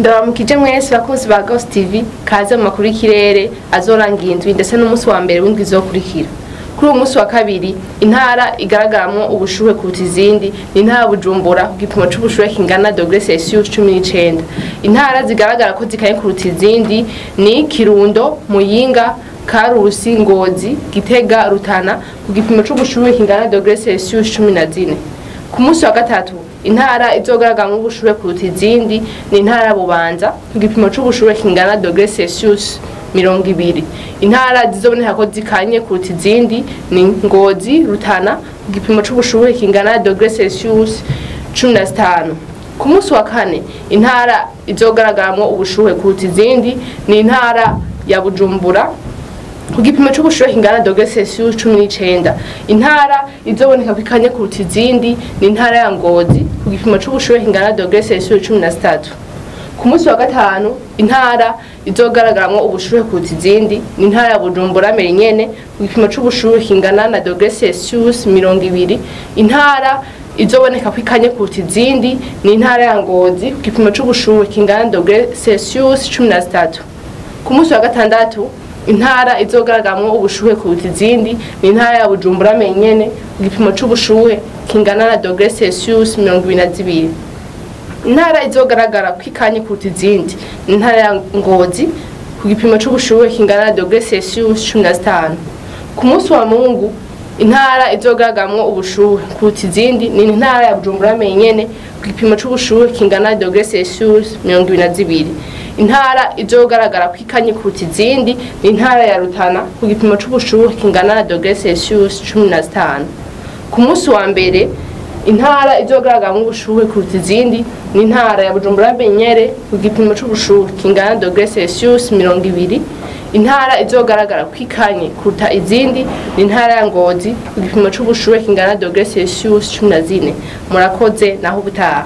Ndabaramukije mwese bakunzi ba Ghost TV, kaze mu makuru y'ikirere azorangira indwi ndetse n'umunsi wa mbere w'indwi izokurikira. Kuri uwo munsi wa kabiri, intara igaragaramwo ubushuhe kuruta izindi ni intara ya Bujumbura ku gipimo c'ubushuhe kingana degré Celsius 19. Intara zigaragara ko zikanye kuruta izindi ni Kirundo, Muyinga, Karusi, Ngozi, Gitega, Rutana ku gipimo c'ubushuhe kingana degré Celsius 14. Ku munsi wa gatatu, intara izogaragaramwo ubushuhe kuruta izindi ni intara ya Bubanza ku gipimo c'ubushuhe kingana degré Celsius 20. Intara zizoboneka ko zikanye kuruta izindi ni Ngozi, Rutana ku gipimo c'ubushuhe kingana degré Celsius 15. Ku munsi wa kane, intara izogaragaramwo ubushuhe kuruta izindi ni intara ya Bujumbura ku gipimo c'ubushuhe kingana degré Celsius 19. Intara izoboneka ko ikanye kuruta izindi ni intara ya Ngozi ku gipimo c'ubushuhe kingana degré Celsius 13. Ku munsi wa gatanu, intara izogaragaramwo ubushuhe kuruta izindi ni intara ya Bujumbura mbere nyene ku gipimo c'ubushuhe kingana na degré Celsius 20. Intara izoboneka ko ikanye kuruta izindi ni intara ya Ngozi ku gipimo c'ubushuhe kingana degré Celsius 13. Ku munsi wa gatandatu, intara izogaragaramwo ubushuhe kuruta izindi ni intara ya Bujumbura nyene ku gipimo c'ubushuhe kingana na degré Celsius 22. Intara izogaragara ko ikanye kuruta izindi ni intara ya Ngozi ku gipimo c'ubushuhe kingana na degré Celsius 15. Ku munsi wa Mungu, intara izogaragaramwo ubushuhe kuruta izindi ni intara ya Bujumbura nyene ku gipimo c'ubushuhe kingana na degré Celsius 22. Intara izogaragara ko ikanye kuruta izindi ni intara ya Rutana ku gipimo c'ubushuhe kingana na degré Celsius 15. Ku munsi wa mbere, intara izogaragaramwo ubushuhe kuruta izindi ni intara ya Bujumbura Benyere ku gipimo c'ubushuhe kingana degré Celsius 20. Intara izogaragara ko ikanye kuruta izindi ni intara ya Ngozi ku gipimo c'ubushuhe kingana degré Celsius 14. Murakoze, naho ubutaha.